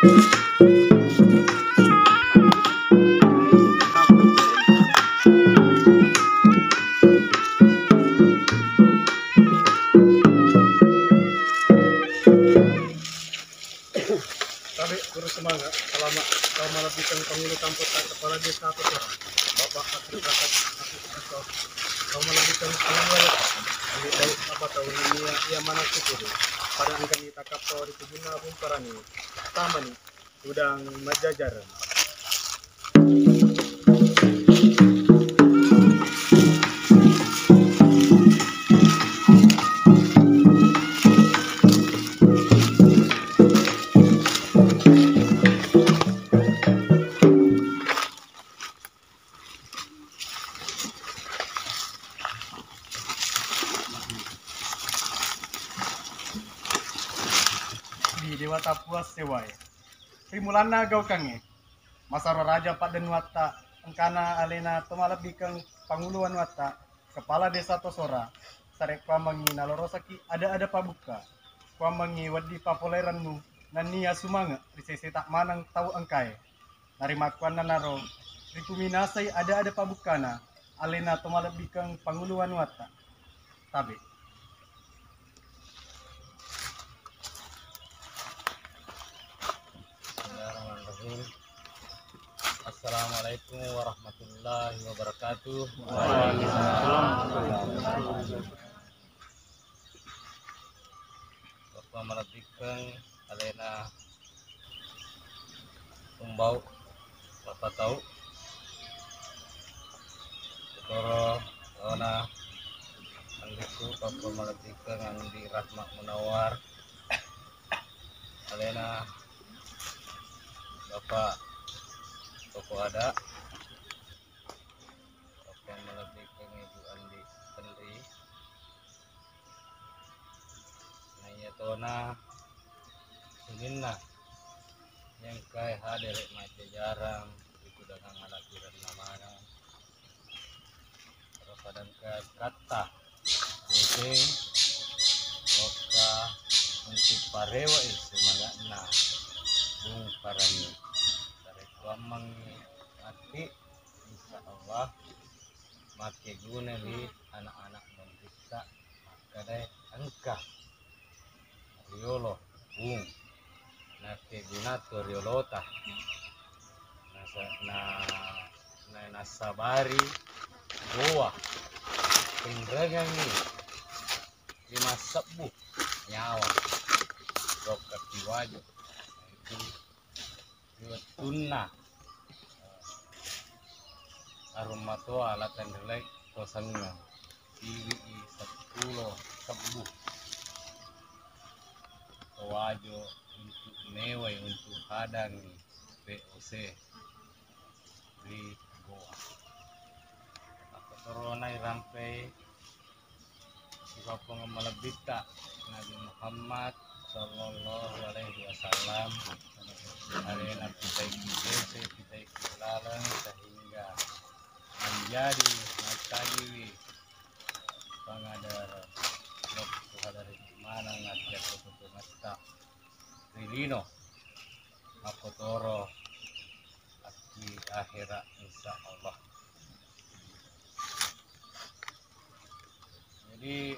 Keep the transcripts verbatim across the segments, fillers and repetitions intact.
Tabe, terus semangat. Selamat. Tau malebbikeng pangulu tampotta kepala desa Tosora, Bapak Hakim Rakat Hakim Rakat. Tau malebbikeng pangulu, Bapak Daud, Bapak Daud, iya, iya, mana syukur. Pada engkani takapto ri tujunna Bung Parani. Tamani. Udang majajar. Di Dewata Puas sewae. Rimulanna gaukangnge, masaro raja paddennuatta, engkana alena tomalebbikeng pangulu wanuatta, kepala desa Tosora, sarekkuammengngi nalorosaki ada-ada pabukka, kuammengngi wedding papolerennu, nennia sumange ri seseta maneng tau engkae. Narimakkuannanaro, rikuminasai ada-ada pabukkana, alena tomalebbikeng pangulu wanuatta. Tabe. Bismillahirrahmanirrahim. Assalamualaikum warahmatullahi wabarakatuh. Waalaikumsalam. Bapak malebbikeng alena Umbau, Bapak Tau, Toro, Lona, Andikku, Bapak malebbikeng Andi Rahmat Munawar, alena Bapak Toko Ada, Bapak malebbikeng Ibu Andi Tenri, Naiya tona sininna engkae hadere majjajarang ri kudangang alakkirenna maneng. Ro padangka katta, Boseng, lokka, untuk parewe'i semangatna Bung Parani. Sarekkuammengngi matti, insya Allah, makkeguna ri anak-anak monritta makkadae engka riolo bung nakkeguna to riolota nasa-, na, na, nassabari boa tenrengengngi lima sebbu nyawa lokka tiwajo itu. Ri wettunna, eh, arung matoa La Tenrelek to Sengngeng, iwi i seppulo sebbu to Wajo untuk mewai untuk hadangi V O C ri Goa. Makkotorona irampei Sipappungeng malebbitta Nabi Muhammad sallallahu alaihi wasallam, alena pitaiki sese, pitaiki laleng, sehingga menjadi mattajiwi pangadareng lokku hadari maneng attiakko totongetta ri lino makkotoro akki akhera, insya Allah. Jadi,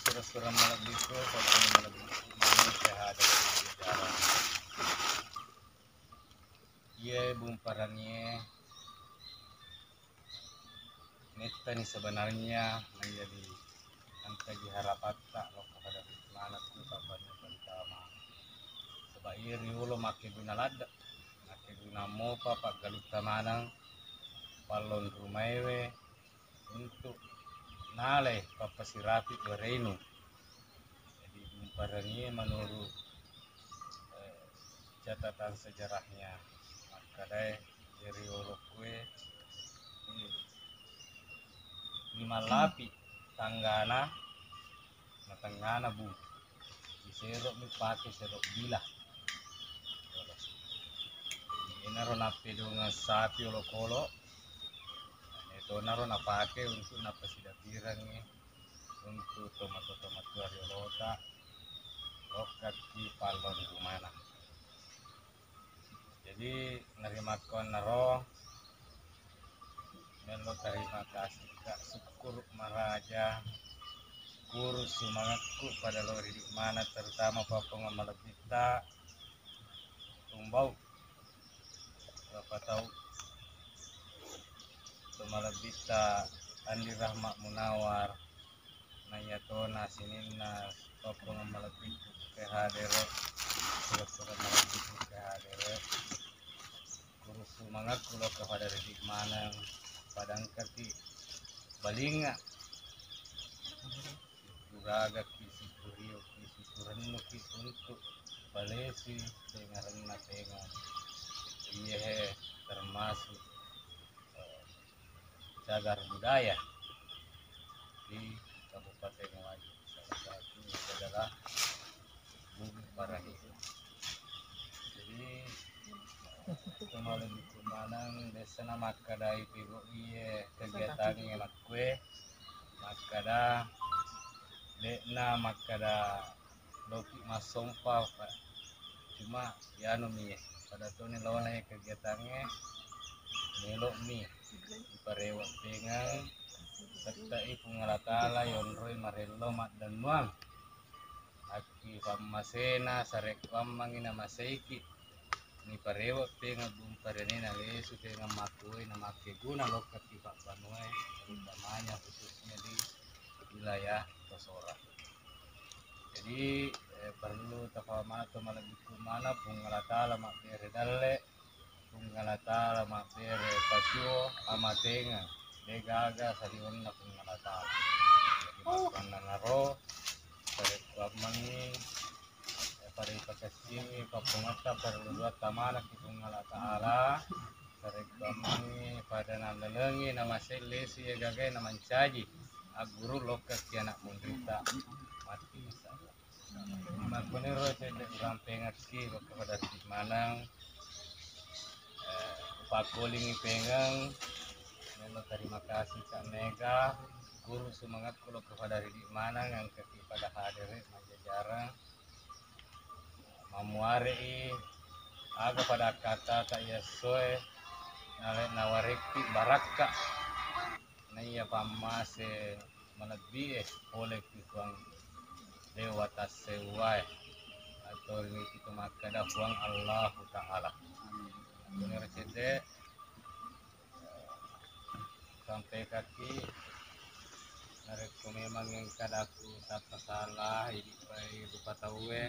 sura-sura malebbiku, pokoknya malebbiku, manu sehada dan jalan. Iya, Bung Paranie, mettani sebenarnya menjadi engkaji harapatta lokka pada manekku sabbana pertama. Sebab iya riolo makkeguna ladde, makkeguna mopa paggalutta maneng pallong rumaewe untuk nalai pappasirapi warenu. Jadi, Bung Paranie menurut, eh, catatan sejarahnya, makkadae ri riolokkue, eh, lima lapi tanggana, na tengngana bung. Disero'mi pake sero' bila. Inaro nappedongeng sapi olokolo, itonaro napake untuk nappasidapirengngi untuk tomatoa-tomatoa riolota, lokkakki pallong rumana. Jadi, narimakkuannaro, melo terima kasih, Kak, sukkuru maraja, guru sumangekku pada lao ridi mana, terutama papong malebbitta, tumbau, Bapak tahu, malebbitta Andi Rahmat Munawar, Naiyatona sininna pappunga malebbiku ke hadere, sura-sura malebbiku ke hadere, kurusu mangakku lo ke pada ridi maneng, padangkaki balinga, sikuragaki, sikurioki, sikurennuki untuk balesi tengarenna tenga. Iyehe termasuk, eh, cagar budaya di Kabupaten Wajo. Salah satunya adalah Bumi Parani. Jadi, cuma lebih kumanang desa na makkadai pego iye kegiatan yang makue, makkada, dekna makkada loki massompa, Pak. Cuma yanu mi, pada toni laona kegiatannya, melo mi diparewa pengeng, tettai Puang Allah Taala yonroi marello maddennuang. Akki pammasena sarekkuammangi namaseiki, niparewa pengeng Bumi Parani nalesu pengeng makkuwai namakkeguna lokkaki pabbanuwae, utamanya khususnya di wilayah Tosora. Jadi, eh, perlu tafaham maneng to malebbiku maneng, Puang Allah Taala mabbere dalle, Puang Allah Taala mabbere pasuo, amatengeng, degaga saliwenna Puang Allah Taala. Jadi, makkuannanaro, sarekkuammengngi, eh, pada ipakessingi pappungetta perlu dua tamanaki Puang Allah Taala, sarekkuammengngi pada nallalengi namasellesi gagae namancaji agguru lokkaki anak munrita matti, insyaallah. Makkuniro cedde urampengekki lokka pada ridi maneng, eh, upakkolingi pengeng, memang terima kasih Kak Mega, guru sumangekku lokka pada ridi maneng, engkaki pada hadere manjajareng, mammuare'i aga pada akkattata iya essoe, nale-, nawarekki barakka. Naiya pammase malebbi e pole ki Puang Dewa tassewwae, atau riki tu makkeda Puang Allahu Ta'ala. Menurut cedde, sampaikanki, narekko memang engka daku tappa salah, idi pai rupa tauwe,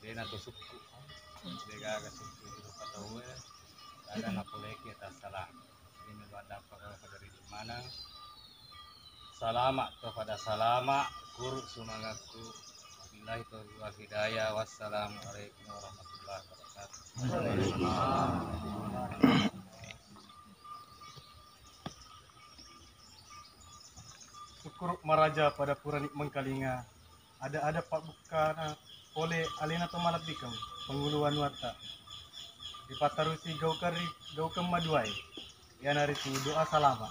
dena to sukku, degaga sukku di rupa tauwe, ada napoleki tassalah. Ini luar dampak pada ridi maneng. Salama to pada salama, guru sumangakku. Wabillahi taufiq wal hidayah. Wassalamualaikum warahmatullahi wabarakatuh. Sukkuru maraja pada purani mengkalinga ada-ada pabbukkana pole alena to malebbikeng pangulu wanuatta. Ripattarusi gaukeng ri, gaukeng maduae, iyanaritu doa salama.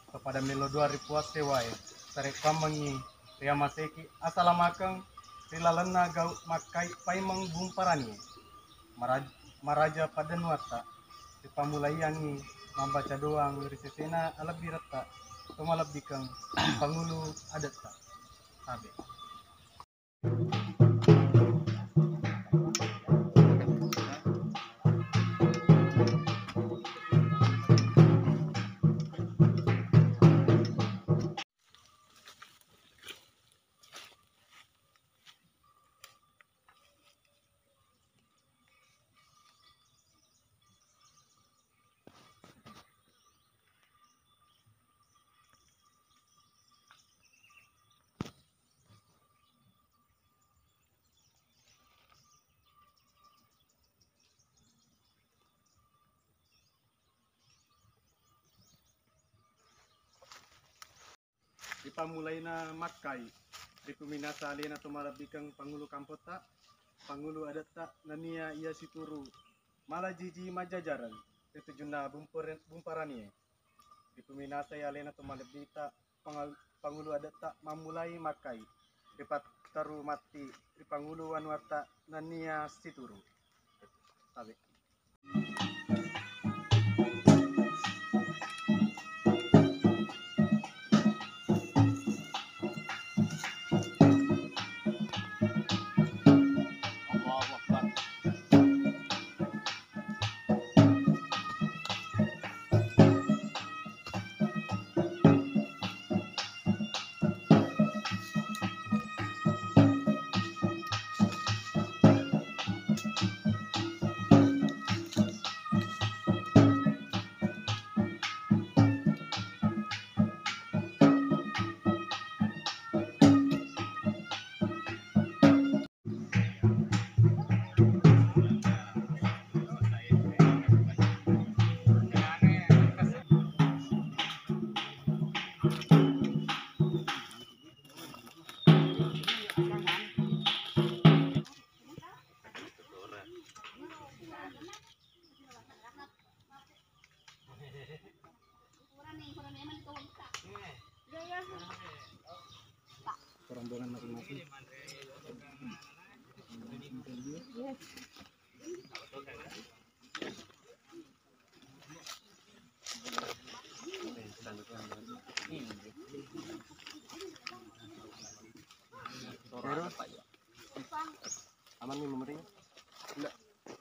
Kepada melo doa ri Puang Sewae, sarekkuammengngi riamaseki asalamakeng ri lalenna gau makkai paimeng bumparani. Maraj-, maraja paddenuatta, ripammulaiangngi mabbaca doang ri sesena alebbiretta, to malebbikeng pangulu adetta. Tabe. Ripammulaina makkai, ripuminasa alena to malebbikeng pangulu kampotta, pangulu adetta, nennia iya situru malajiji majjajareng ri tujunna bumpere-, bumparanie. Ripuminasai alena to malebbita pangal-, pangulu adetta mammulai makkai, ripattaru matti ri pangulu wanuatta nennia situru. Tabe. Rombongan masing-masing. Aman nih nomornya? Enggak.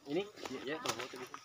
Ini? Iya, iya, kalau mau tuh bisa.